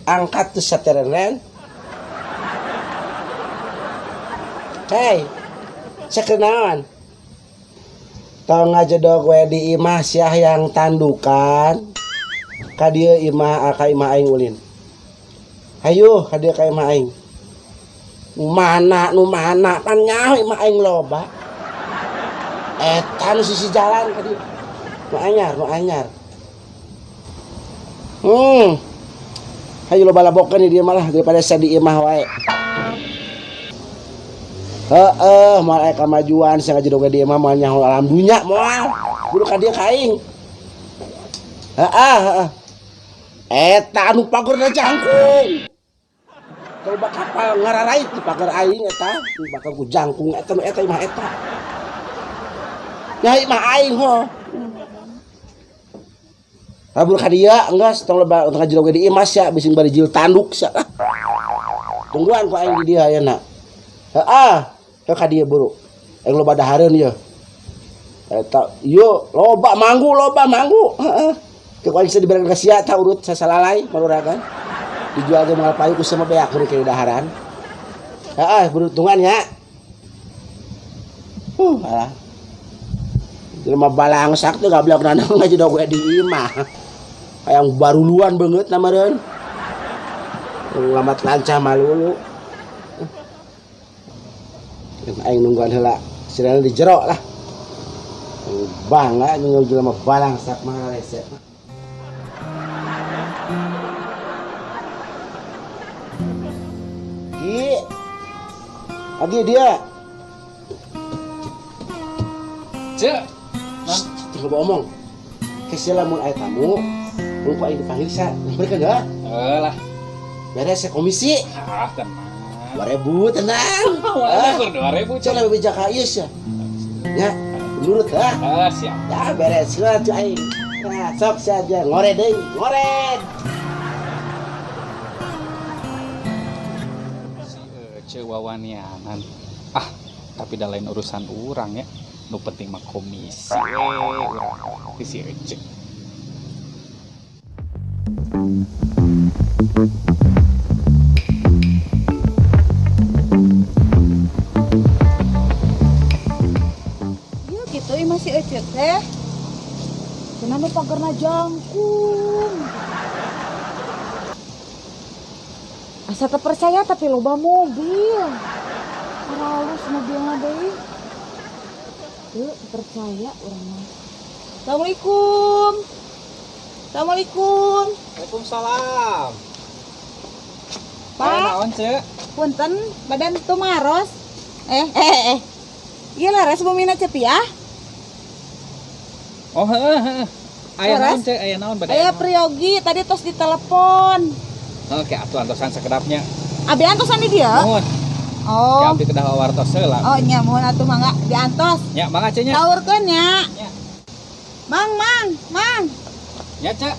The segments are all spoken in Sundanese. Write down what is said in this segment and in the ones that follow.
Angkat tuh saterenen. Hei, sakenaon. Tong ngajedog we di imah siah yang tandukan. Ka dieu imah ka imah aing ulin. Hayu ka dieu ka imah aing. Nu mana pan nyaho imah aing loba. Eta nu sisi jalan ka dieu. Nu anyar, nu anyar. Hayu loba labokeun di dieu malah daripada sia di imah wae. Heeh, moal aya kamajuan sia ngajedog we di imah moal nyaho alam dunya moal. Kudu ka dieu ka aing. Heeh, heeh. Eta anu pagerna jangkung. Kalau kapal ngararait di pagar aing eta, bakal ku jangkung eta nu eta imah eta. Nya imah aing ho. Kabur ka dieu enggeus tong loba ngajedog we di imah sia bisi bari jil tanduk sia. Tungguan ku aing di dieu ayeuna. Heeh, ke ka dieu buru. Aing loba dahareun ieu. Eta ieu loba manggu, heeh. Ke ku aing dibere ka sia tah urut sasalalai maruragan. Dijual ge moal payu ku sia mah beak beureum ke daharan. Heeh, buru tungguan nya. Alah. Jelema balangsak teh gablek nana ngajedog we di imah. Hayang baruluan beungeut na meureun. Lamat lancah malulu. Aing nungguan heula, sirana di jero lah. Bangga nunggu jelema balangsak mah rese. Ki. Agi dia. Cek. Tinggal omong. Kesel lamun aya tamu, mun ku aing dipanggil sa, nyamperkeun heula. Heuh lah. Beres ya komisi. Ah, tenang. 2000 tenang. Wah, kur 2000 Cek lebih bijak ka ieu sia. Ya, nurut ha. Ah, siap. Ya beres heula cuy aing. Nah, sok sia dia ngored deui, ngored. Si Ece wawanianan. Ah, tapi da lain urusan urang ya. Nu penting mah komisi we urang. Si Ece. Ieu kitu imah si Ece teh. Cenah nu pagerna jangkung. Asa teu percaya tapi loba mobil. Aralus mobilna deui. Teu percaya urang mah. Assalamualaikum. Assalamualaikum. Waalaikumsalam. Pak. Aya naon, Cek? Punten, badan tumaros. Ieu leres bumina Cepi ya? Oh, heeh, heeh. Aya Leres? naon, Cek? Aya naon bade? Aya priyogi tadi tos ditelepon. Oke, atuh antosan sakedapnya. Abi antosan di dieu? Nuhun. Oh. Ya abdi kedah wartos heula. Oh nya muhun atuh mangga diantos. Nya, mangga Cek nya. Saurkeun nya. Nya. Mang, mang, mang. Nya, Cek.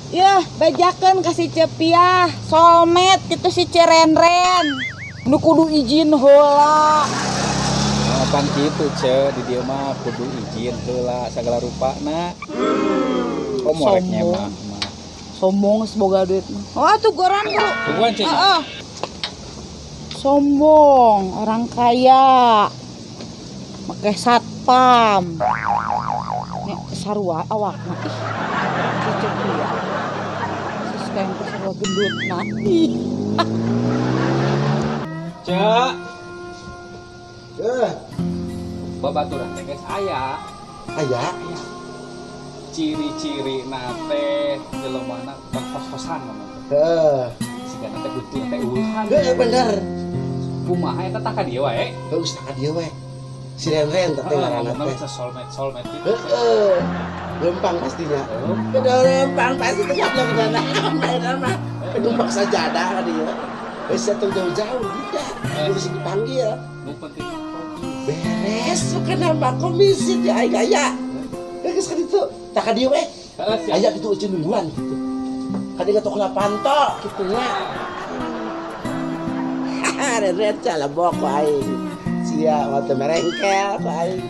Yeuh, bejakeun ka si Cepiah, solmet kitu si Cerenren. Nu kudu izin heula. Oh, pan kitu, Cek, di dieu mah kudu izin heula sagala rupana. Komo rek Sombong. nyemah mah. Sombong semoga duit mah. Oh, atuh goran bro. Tungguan, Cek. Heeh. Sombong, orang kaya. Make satpam. Nya sarua awakna ih. Si Cepiah. Si kayak sarua gendutna. Ih. Cek. Cek. Babaturan teh geus aya. Aya. Ciri-ciri nate jelemana tong kos-kosan ngomong. Heeh. Sigana teh gunting teh eueuhan. Heeh, bener. Kumaha eta tah ka dieu wae? Heuh, tah ka dieu wae. Si Renren teh Heeh, ngaranna ngomongna teh. bisa solmet-solmet gitu. Heeh. Lempang pastinya. Beda lempang pasti teh goblok dana. Eta mah numpak sajadah ka dieu. Geus tong jauh-jauh tidak. Kudu sing dipanggil. Nu penting komisi. Beres suka nambah komisi di aing aya. Geus ka ditu. Tah ka dieu we. Heeh, siap. Aya kitu euceun nungguan kitu. Ka dieu ngatok panto kitu nya. Renren calebok ku aing. Sia waktu merengkel ku aing.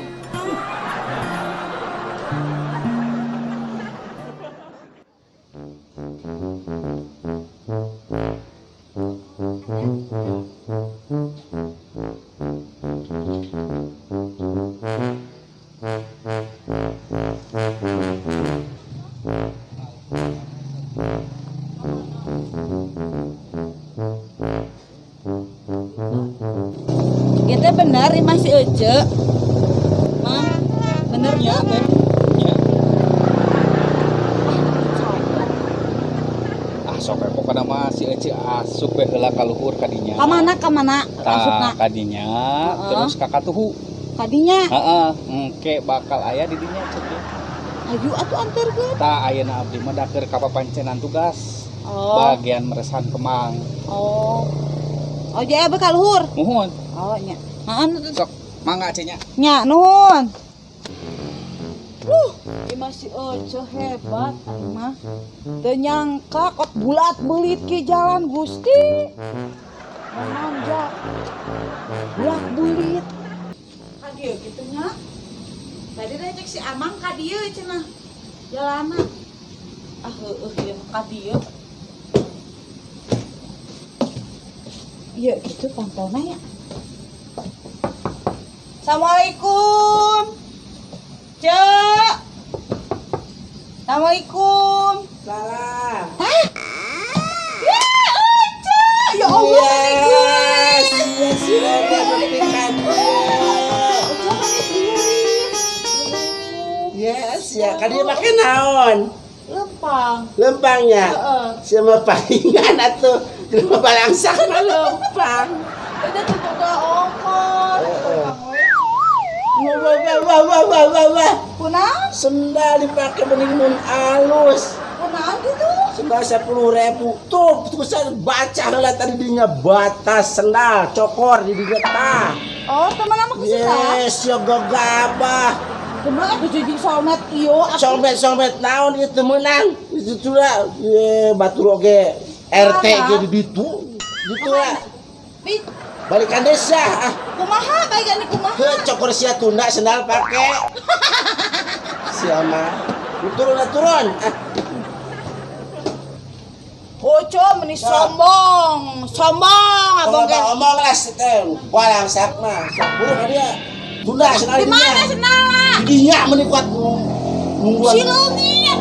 Bener imah si Ece. Mang, bener Nya ya? teh. Nya. Ah, sok we pokona mah si Ece asup we heula ka luhur ka dinya. Ka mana ka mana asupna? Tah ka dinya terus ka katuhu. Kadinya. Heeh, engke bakal aya di dinya cek ge. Ayo atuh anterkeun. Tah ayeuna abdi mah da keur ka papancenan tugas. Oh. Bagian meresan kemang. Oh. Oh, jadi abdi ka luhur. Muhun. Oh, nya. Heeh, Sok mangga Ece nya. nya nuhun. Imah si Ece hebat aing mah. Teu nyangka kot bulat belit ki jalan Gusti. Nanjak. Bulat belit. Ka dieu kitu nya. Tadi teh cek si Amang ka dieu cenah. Jalanna. Ah heueuh ieu ka dieu. Iya gitu pantona ya. Assalamualaikum. Cek. Assalamualaikum. Salam. Hah? Ya, Ece. Ya Allah, Yes, yes, yes, ya, kan dia make naon? Lempang. Lempangnya. Heeh. Siapa palingan atuh? Jelema balangsak mah lempang. Udah tuh boga ongkos. Heeh. Wah, wah, wah, wah, wah, wah, wah. Kunaon? Sendal dipakai mending mun alus. Kunaon gitu? Sendal 10.000. Tuh, tulisan baca heula tadi dinya batas sendal cokor di dinya tah. Oh, teman nama ku sendal. Yes, yo gagabah. Kumaha atuh jeung solmet ieu atuh. Solmet-solmet naon ieu teu meunang. Itu lah, ye batur oge RT ge di ditu. Gitu lah. Bi, Balikan desa ah. kumaha baikan kumaha? Heuh, cokor sia tunda sendal pake. Sia mah. Turun turun. Ah. Oco meni sombong, sombong abang ge. Omong lah teh. Balangsak mah. Sok buru ka dia. Tunda sendal Di mana sendalna? Di dinya meni kuat nungguan. Si leungit.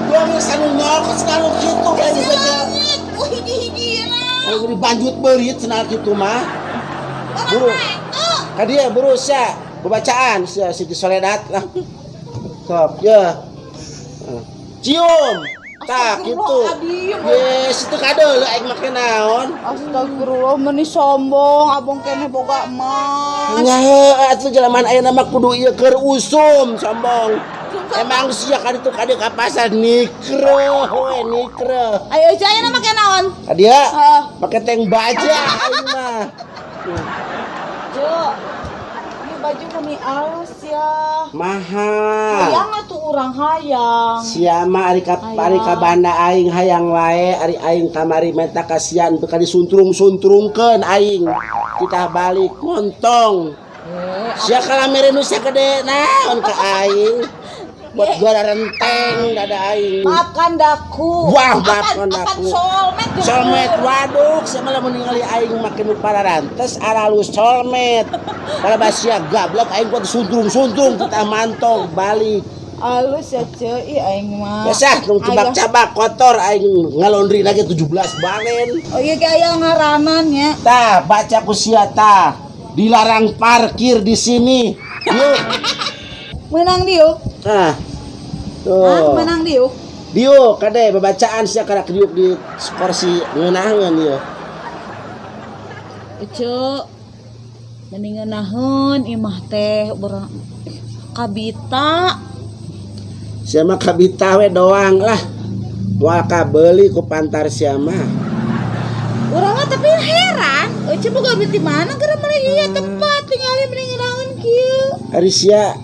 Dua geus anu nyokot sendal kitu kayak Si gitu. leungit. Oh hiji-hijina. Kalau dibanjut beurit sendal kitu mah. Buru. Ka dia buru sia bebacaan sia Siti Soledat lah. Sok ya. Cium. Tah kitu. Yes, itu kadeuleu aing make naon. Astagfirullah meni sombong abang keneh boga emas. Nya heuh atuh jalaman ayeuna mah kudu ieu keur usum sombong. Emang sia ka ditu ka dieu ka pasar nikreuh we nikreuh. Ayo Ece ayeuna make naon? Ka dia Heeh. make teng baja aing mah. Cuk. Ini baju meni alus ya. Mahal. Hayang atuh urang hayang. Sia mah ari ka ari ka banda aing hayang wae ari aing kamari menta kasihan teu disuntrung-suntrungkeun aing. Kita balik montong. Sia kalamere nu sagede naon ka aing. Buat gua renteng dada aing. Maafkan daku. Wah, maafkan Apan daku. solmet jeung Solmet waduh, sia mah lamun ningali aing make nu pararantes aralus solmet. Kalau sia gablek aing kuat suntrung-suntrung kita mantong balik. Alus ya ceu, ih aing mah. Biasa tong cabak-cabak kotor aing ngalondri lagi 17 balen. Oh iya ge aya ngaranan nya. Tah, baca ku sia tah. Dilarang parkir di sini. Yuk. Menang diuk. Nah. Tuh. Hah, menang diuk. Diuk kade bebacaan sia kada diuk di kursi ngeunaheun ieu. Ece, mending ngeunaheun imah teh urang kabita. Sia mah kabita we doang lah. Moal kabeuli ku pantar sia mah. Urang mah tapi heran, Ece boga duit di mana geura meuli ieu tempat tingali mending ngeunaheun kieu. Ari sia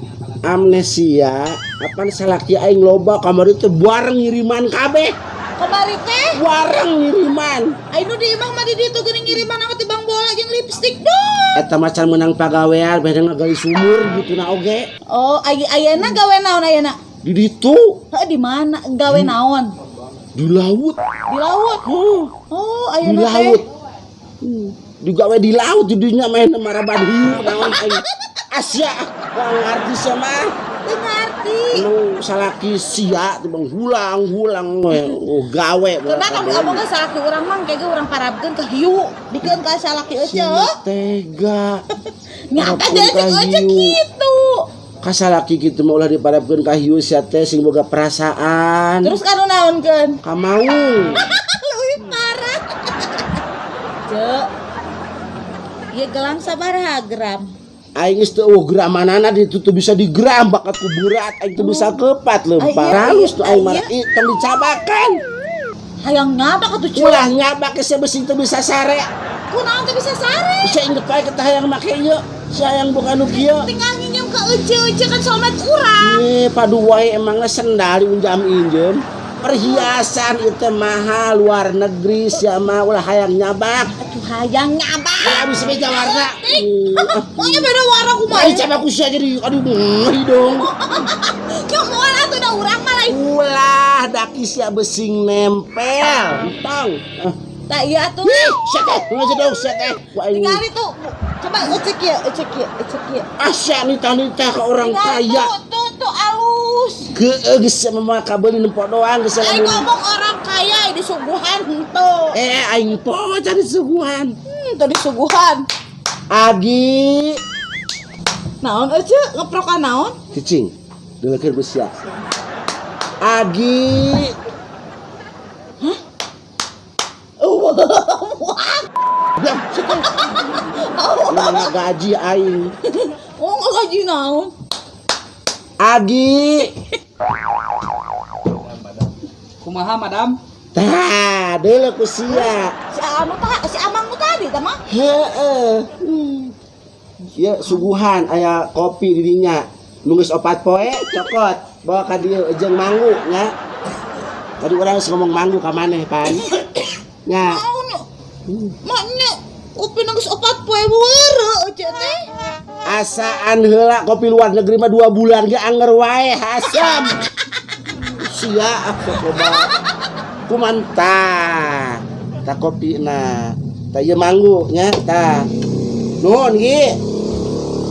amnesia, apan salaki aing loba kamari teh bareng ngiriman kabeh. Kamari teh Bareng ngiriman. Ayo nu di imah mah di ditu geuning ngiriman sama tibang bola jeung lipstik doang. Eta macan menang pagawean beda ngagali sumur gitu na oge. Oh, ayeuna gawe naon ayeuna? Di ditu, Heuh, di mana gawe naon? di laut. Di laut. Oh, Oh, di ayeuna teh. laut. Digawe di laut di dinya main maraban hiu naon aing. Asia gak ngarti sia mah. Teu ngarti. Nu salaki sia teh bang hulang-hulang we oh, gawe. Karena kamu ngomong ke salaki urang mah kayak urang parabkeun ka hiu, dikeun ka salaki euceu. Tega. Nyata dia Parabkeun ka cek euceu hiu. kitu. Ka salaki kitu mah ulah diparabkeun ka hiu sia teh sing boga perasaan. Terus kanu naonkeun? Ka maung. Leuwih parah. Cek. Ieu gelang sabaraha gram? Aing geus teu eueuh gramanana ditu teu bisa digram bakat ku berat aing teu bisa kepat leumpang. Ah, iya, Halus tuh aing iya, mah iya. ih tong dicabakan. Hayang nyabak atuh cek. Ulah nyabak sia beusi teu bisa sare. Kunaon teu bisa sare? Bisa inget wae kita hayang make ieu. Si hayang bukan nu kieu. Tinggal nginjem ka euceu-euceu kan soulmate urang. Eh, padu wae emangna sendal diunjam injem. Perhiasan itu mahal luar negeri sia mah ulah hayang nyabak. Atuh hayang nyabak. Ya bisa beda warna. Oh ya beda warna kumaha? Ai cabak ku sia jadi aduh ngeri dong. Ya moal atuh da urang mah lain. Ulah daki sia besing nempel. Entong. Tah iya atuh. Ih, sia teh, ngajedog sia teh. Ku aing. Tingali tuh. Coba ngecek ya, ngecek ya, ngecek ya. Ah sia nitah-nitah ke orang Tingali kaya. Tuh, tuh, tuh alus. Geus geus mah kabeuli nempo doang geus Aing ngomong orang kaya disuguhan henteu. Eh aing poho cari suguhan. Teu disuguhan. Agi Naon euceu ngeprokan naon? cicing. Deukeun ku sia. Agi. Hah? Lah, situ. Mana gaji aing. Oh, gaji naon? Agi. Kumaha madam? Tah, deuleu ku sia. Si anu ta, si amang nu tadi tah mah. Heeh. Ieu suguhan aya kopi di dinya. Nu geus 4 poe cokot bawa ka dieu jeung manggu nya. Tadi urang geus ngomong manggu ka maneh pan. Nya. Naon? Maknya kopi nu geus 4 poe weureu euceu teh. Asaan heula kopi luar negeri mah 2 bulan ge anger wae hasem. Sia sok loba. Kumanta. Tah kopina. Tah ieu manggu nya tah. Nuhun Gi.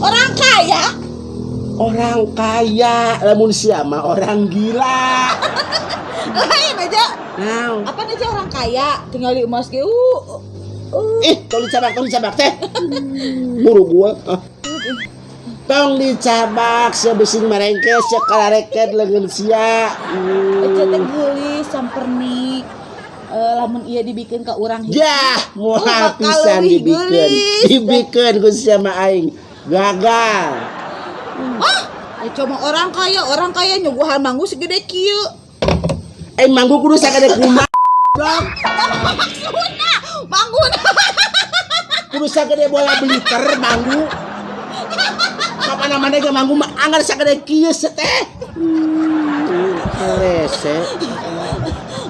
Orang kaya? Orang kaya lamun sia mah orang gila. Lain aja. Naon? Apa aja orang kaya tinggal di emas ge. Ih, tong dicabak teh. Buru gua. Tong dicabak sia besing marengkes sia kalareket leungeun sia. Ece teh geulis sampernik. Lamun ieu dibikeun ka urang hiji. Yah, moal bakal pisan leuwih dibikeun. geulis. Dibikeun ku sia mah aing. Gagal. Hah? Cuma orang kaya nyuguhan manggu segede kieu. Manggu kudu sagede kumaha? Blok. Maksudna mangguna. Kudu sagede bola beliter manggu. Kapan namanya ge manggu mah anggar sagede kieu teh. Rese.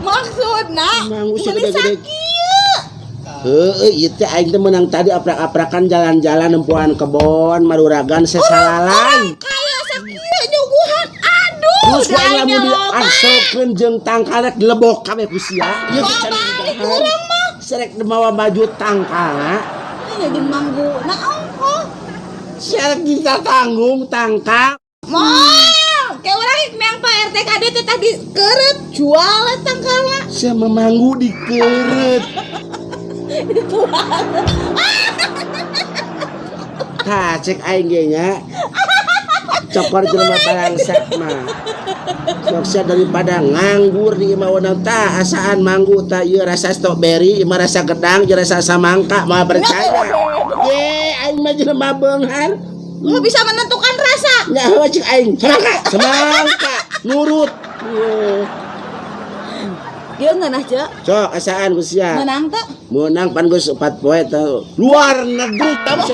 Maksudna manggu meuni sagede-gede. sakieu. Heueuh, ieu teh aing teh meunang tadi aprak-aprakan jalan-jalan nempoan kebon maruragan sesalalay. Orang kaya sakieu nyuguhan. Aduh, Terus ku aing lamun loba. diarsokeun jeung tangkalna dilebok kabeh ku sia. Ieu teh can Balik urang mah. Serek mawa baju tangkalna. Ya jeung mangguna ongkoh. Serek ditanggung tangkal. Moal, kayak urang meang Pak RT KD teh tadi keureut jual tangkalna. Sia memanggu dikeureut. Dijual. Tah cek aing ge nya. Cokor jelema balangsa mah. Sok sia daripada nganggur di imah weunang tah asaan manggu tah ieu rasa strawberry, ieu mah rasa gedang, ieu rasa samangka, mah percaya. Ye, aing mah jelema beunghar. Lu bisa menentukan rasa. Nya heuh cek aing, semangka, semangka, nurut. Ieu ngeunah ceuk. Sok asaan ku sia. Meunang teu? Meunang pan geus 4 poe teh. Luar negeri tanya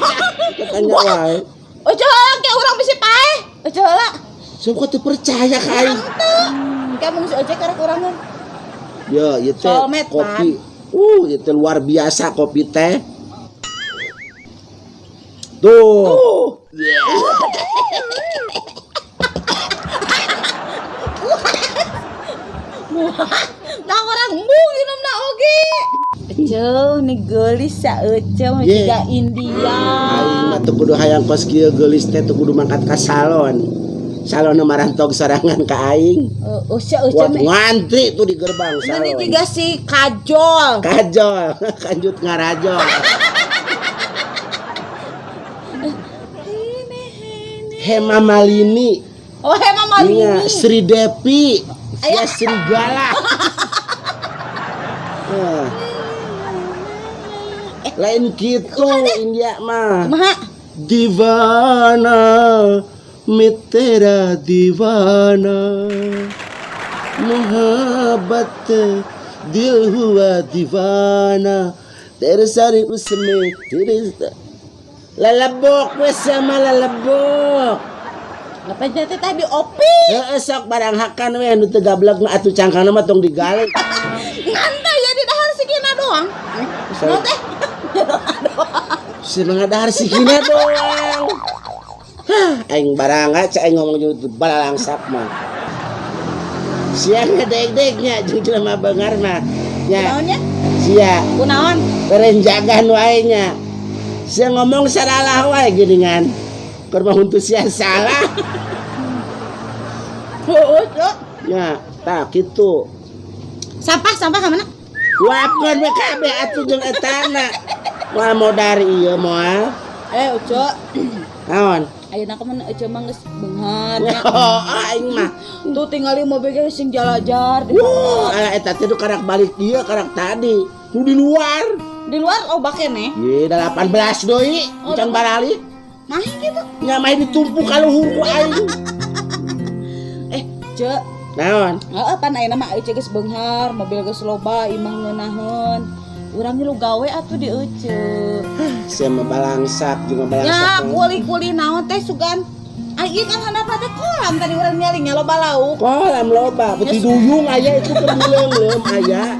wae. Ojo heula ke urang bisi paeh. Ojo heula. Sok kok teu percaya ka aing. Henteu. Kayak mun si ojek karek urangeun. Yo, ieu teh kopi. Ieu teh luar biasa kopi teh. Tuh. Dah orang embung minumna oge. Eceu ni geulis ya eceu jiga India. Aing mah teu kudu hayang kos kieu geulis teh teu kudu mangkat ka salon. Salon marantog sorangan ka aing. Heeh, sia eceu ngantri tuh di gerbang salon. Ini juga si Kajol. Kajol, kanjut ngarajol. Hema Malini. Oh, Hema Malini. Iya, Sri Devi. Ya Serigala. Lain gitu India mah. Kumaha? Divana mitera divana muhabbat dil hua divana tere sari usme tere lalabok we sama lalabok. Apa jadi tadi opi? Heeh sok barang hakan we nu teu gablek mah atuh cangkangna mah tong digalek. Ngan teh jadi dahar sikina doang. Naon teh? Seneng dahar sikina doang. Hah, aing barang aja aing ngomong jeung balalangsak mah. Siang ngedeg-degnya jeung jelema beungar mah. Nya. Kunaon nya? Sia. Kunaon? Berenjagan wae nya. Sia ngomong salah wae geuningan. Keur mah huntu sia salah. Heueuh, Cuk. Ya, tah kitu. Sampah ka mana? Luapkeun we kabeh atuh jeung etana. Moal modar ieu moal. Ucuk. Naon? Ayeuna ka mana Ucuk mah geus beunghar nya. Oh, aing mah. Tuh tingali mobil ge sing jalajar. Wuh, ala eta teh karak balik ieu karak tadi. Nu di luar. Di luar oh keneh. Ye, 18 deui, can baralik. Nah gitu. Nya mah ditumpuk ka luhur ku aing. Cek. Naon? Heeh, pan ayeuna mah Ece geus beunghar, mobil geus loba, imah ngeunaheun. Urang ngilu gawe atuh di Ece. Sia mah balangsak jeung balangsak. Ya, kuli-kuli naon teh sugan. Ai ieu kan handapna teh kolam tadi urang nyaling nya loba lauk. Kolam loba, putih duyung aya itu keur mileung aya.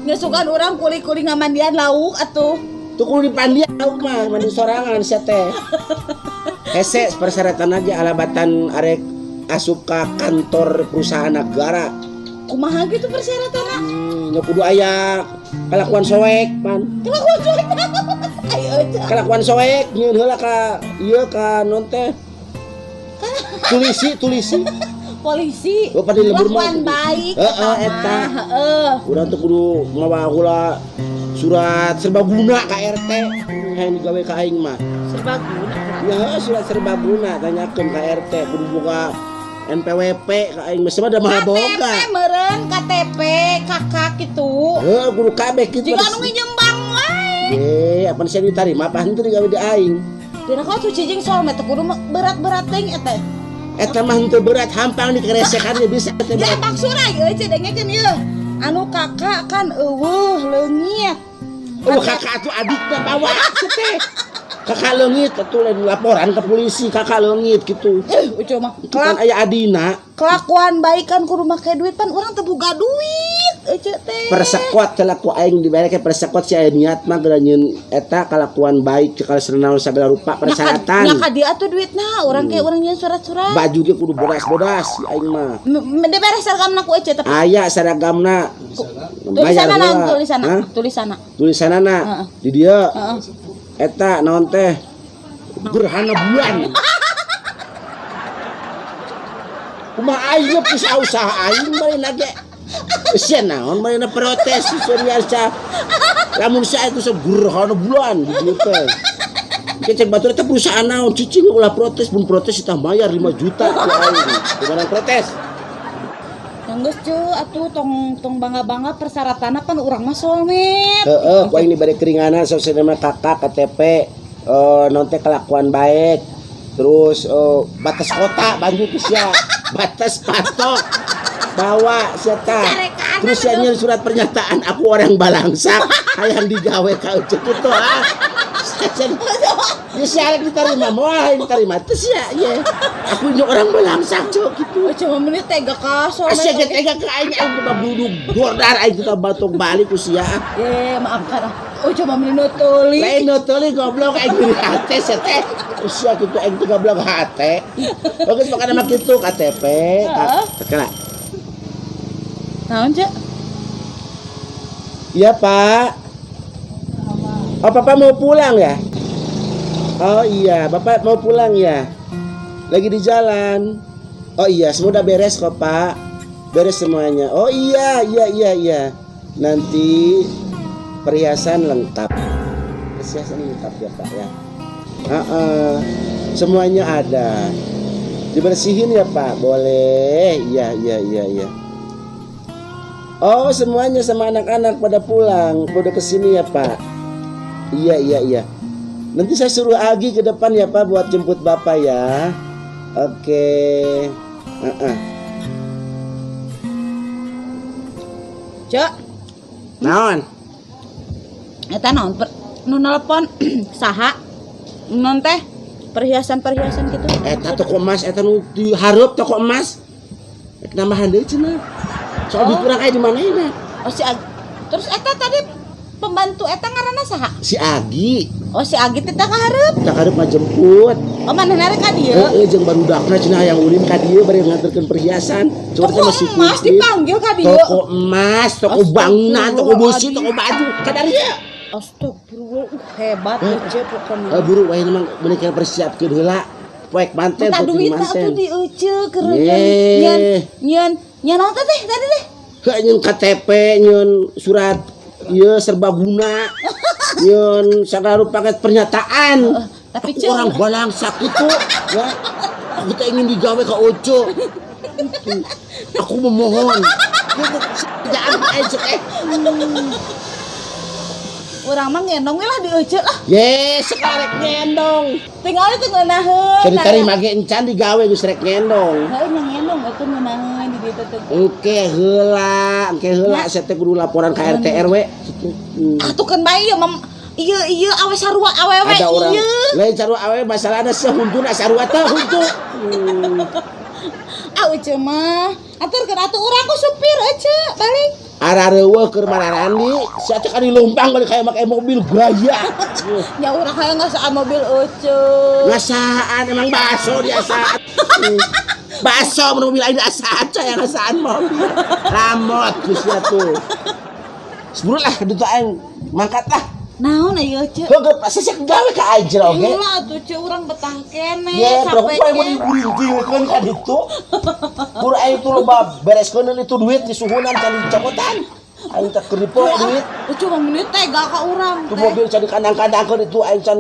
Nya sugan urang kuli-kuli ngamandian lauk atuh. Tuh kudu dipandian lauk mah, mandi sorangan sia teh. Hese persyaratan aja alabatan arek asup ka kantor perusahaan negara. Kumaha gitu persyaratanna? Nya kudu aya kalakuan soek pan. Kalakuan soek. Ayo aja. Kalakuan soek nyieun heula ka ieu ka non teh. Tulisi. Polisi. Oh, pada lembur mah. Kelakuan baik. Heeh eta. Heeh. Urang teh kudu mawa heula surat serbaguna ka RT. Hayang digawe ka aing mah. Serbaguna. Ya surat serbaguna tanyakeun ka RT kudu buka NPWP ka aing mah da mah boga. KTP meureun KTP kakak kitu. Heuh kudu kabeh kitu. Jiga anu nginjem bank wae. Ye, apan sia ditarima apa henteu digawe di aing. Dina kau tuh cicing soal mah teh kudu berat-berat teuing eta. Eta mah henteu berat hampang dikeresekan ge bisa teh. Ya maksudna ieu euy dengekeun ieu. Anu kakak kan eueuh leungit. Oh kakak atuh adikna bawa teh. Kakak leungit atuh lain laporan ke polisi kakak leungit gitu. Ucuk mah kan aya adina. Kelakuan baik kan kudu make duit pan urang teu boga duit euy teh. Persekuat ku aing dibere ke persekuat si aya niat mah geura nyieun eta kalakuan baik cekal serenaon sagala rupa persyaratan. Nya ka dieu atuh duitna urang ke urang nyieun surat-surat. Baju ge kudu bodas-bodas si aing mah. Dibere seragamna ku euy tapi. Aya seragamna. Tulisanna naon tulisanna? Tulisanna. Tulisanna di dieu. Eta naon teh gerhana bulan. Kumaha aing usaha aing bae ge. Sia naon bae protes Suryasa. Lamun sia itu gerhana bulan di dieu teh. Cek batur teh perusahaan naon cicing ulah protes mun protes kita bayar 5 juta ku aing. Kumaha protes? Yang geus ceu atuh tong bangga-bangga persyaratanna pan urang mah solmed. Heeh, ku aing dibere keringanan sok mah kakak KTP non teh kelakuan baik. Terus batas kota banjur ke sia, batas patok bawa sia tah. Terus sia nyeun surat pernyataan aku orang balangsak hayang digawe ka euceuk kitu ah. Ya sia rek diterima moal diterima teh sia ye. Aku ini orang balangsak cuk kitu. Cuma menit tega ka solmed. Sia ge tega ka aing aing teh buduk gordar aing teh batok balik ku sia. Ye maafkan. Oh coba menit nutuli. Lain nutuli goblok aing nyeri hate sia teh. Usia kitu aing teh goblok hate. Bagus makana mah kitu KTP. Heeh. Kela. Naon cek? Iya, Pak. Oh, Bapak mau pulang ya? Oh iya, Bapak mau pulang ya? Lagi di jalan. Oh iya, semua udah beres kok, Pak. Beres semuanya. Oh iya, iya, iya, iya. Nanti perhiasan lengkap. Perhiasan lengkap ya, Pak ya. Semuanya ada. Dibersihin ya, Pak. Boleh. Iya, iya, iya, iya. Oh, semuanya sama anak-anak pada pulang. Udah kesini ya, Pak. Iya, iya, iya. Nanti saya suruh Agi ke depan ya, Pak, buat jemput Bapak ya. Oke. Cek. Naon? Eta naon? Nu nelpon saha? Non teh perhiasan-perhiasan gitu. Eta toko emas, eta nu dihareup toko emas. Rek nambahan deui cenah. Soal duit urang aya di mana ini? Oh si Agi. Terus eta tadi pembantu eta ngaranna saha? Si Agi. Oh si Agi teh ka hareup. Ka hareup ngajemput. Oh manehna rek ka dieu? Heeh, jeung barudakna cenah hayang ulin ka dieu bari nganterkeun perhiasan. Coba teh masih emas dipanggil ka dieu. Toko emas, toko bangunan, toko besi, toko baju, ka dieu. Astagfirullah, hebat euce pokona. Buru wae memang bener keur persiapkeun heula. Poek manten, minta duit atuh di euce keur nyeun nyeun nyeun naon teh tadi teh? Heuh nyeun KTP, nyeun surat ieu serbaguna. Nyeun sagala rupa paket pernyataan. Tapi aku orang balangsak itu ya. Aku tak ingin digawe ka Oco. Aku memohon. Jangan aja eh. Urang mah ngendong we lah di euceuk lah. Ye, sekarek ngendong. Tinggal itu ngeunaheun. Cari mage encan digawe geus rek ngendong. Heuh nya ngendong atuh ngeunaheun di dieu teh. Engke heula, saya teh kudu laporan ka RT RW. Atuh keun bae ieu mah ieu ieu awe sarua awewe ieu. Lain sarua awewe masalahna sahuntuna sarua teh huntu. Ah euceuk mah aturkeun atuh urang ku supir euceuk balik. Ara reueuh keur mararandi, sia teh kan dilumpang balik kayak make mobil gaya. Ya urang hayang ngasaan mobil euceuk. Ngasaan emang baso diasaan. Baso mun mobil aing diasaan aya ngasaan mobil. Lamot geus sia tuh. Seburu lah kitu aing mangkat lah. Naon ieu euceuk? Heuh pasti sia gawe ka aing oge. Heula atuh ceu urang betah keneh sampe. Ye, aing mun diburintilkeun ka ditu. Buru aing tuh loba bereskeun itu duit di suhunan can dicokotan. Aing teh keur dipo duit. Euceuk mah mun tega ka urang teh. Mobil can dikandang-kandangkeun itu aing can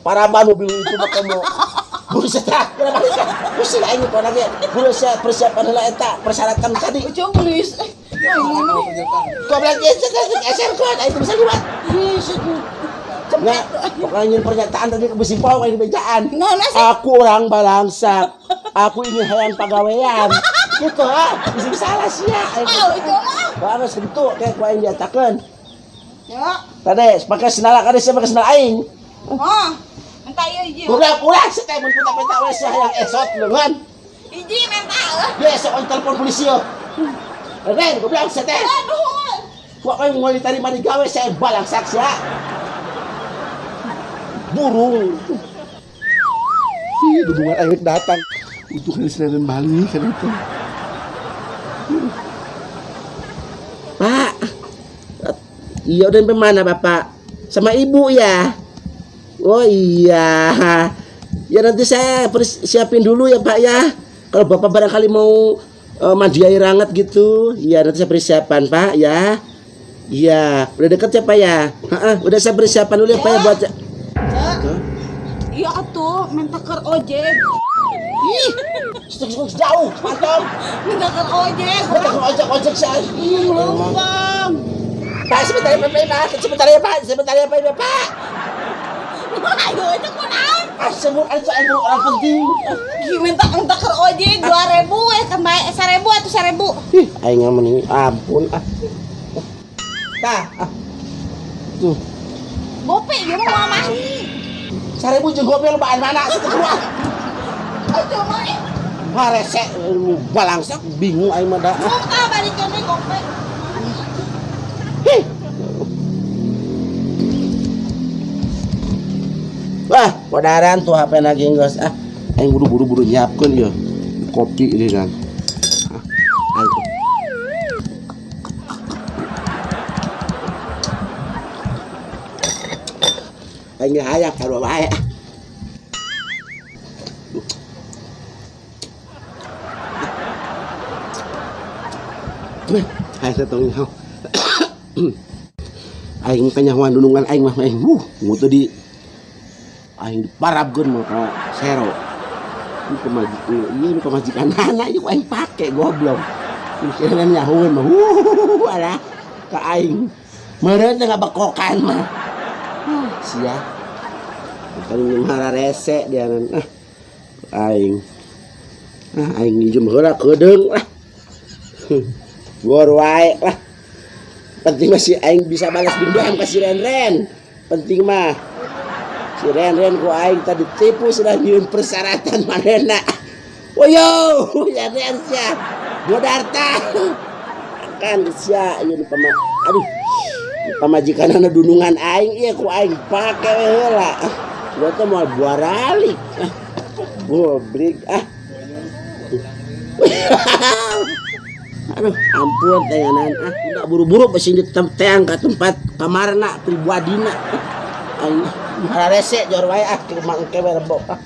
paraban mobil itu mah komo. Buru sia teh pusing aing pokona ge. Buru sia persiapan heula eta persyaratan tadi. Euceuk geus. Goblok geus eser kuat aing bisa liwat. Nah, pokoknya nyeun pernyataan tadi ke besi pau aing dibejaan. Aku orang balangsak. Aku ingin hayang pagawean. Gitu ah, bisa salah sia. Bagus gitu kayak ku aing diatakeun. Ya. Tadi pakai sendal kade sia pakai sendal aing. Oh, entah ieu hiji. Ulah ulah sia teh mun penta-penta we sia hayang esot leungeun. Hiji menta. Besok on telepon polisi yo. Ren, goblok sia teh. Aduh. Ku aing moal diterima di gawe sia balangsak sia. Burung. Ih, dukungan aing datang. Untuk hari Senin Bali kan itu. Pak. Iya udah sampai mana Bapak? Sama Ibu ya? Oh iya. Ya nanti saya siapin dulu ya Pak ya. Kalau Bapak barangkali mau mandi air hangat gitu. Iya nanti saya persiapan Pak ya. Iya, udah deket ya Pak ya. Heeh, udah saya persiapan dulu ya Pak ya buat. Iya atuh, minta keur ojek. Ih, jauh, mantap. Minta keur ojek. Minta keur ojek saya. Ih, lempang. Pak, sebentar ya Pak, sebentar ya Pak, sebentar ya Pak, Pak. Ayo itu kunaon? Ah, sebut itu orang penting. Ih, minta keur ojek 2000 ya kan bae 1000 atau 1000. Ih, aing mah ampun ah. Tah, ah. Tuh. Gope ieu mah mamahi. 1000 jeung gope lobaan mana situ keluar. Aduh mah. Parese balangsak bingung aing mah da. Buka balikeun deui gope. Hih. Wah, bodaran tuh HP lagi geus ah. Aing buru-buru nyiapkeun ieu. Kopi ini kan. Ah, aing. Aing ge hayang sarua wae ah. Hayang tong nyaho. Aing kanyahoan dunungan aing mah aing wuh ngutu di aing diparabkeun mah ka sero. Ieu pamajikan ieu nu pamajikanana ieu ku aing pake goblok. Nu si Ren nyahoeun mah wuh alah ka aing. Meureun teh ngabekokan mah. Ah sia. Kan mararese dianan ah. Aing. Ah aing nginjem heula keudeung lah. Gor wae lah. Penting mah si aing bisa balas dendam ka si Renren. Penting mah si Renren ku aing tadi tipu sudah nyieun persyaratan manehna. Woyo, Renren sia. Bodarta. Kan sia ieu pama aduh. Pamajikanana dunungan aing ieu ku aing pake we heula. Gua teh moal buaralik. Gobrik ah. Aduh, ampun tayangan ah, udah buru-buru pasti diteang ke tempat kamarna pribadina. Aing mararese jor wae ah ke rumah engke we rebo. Ah.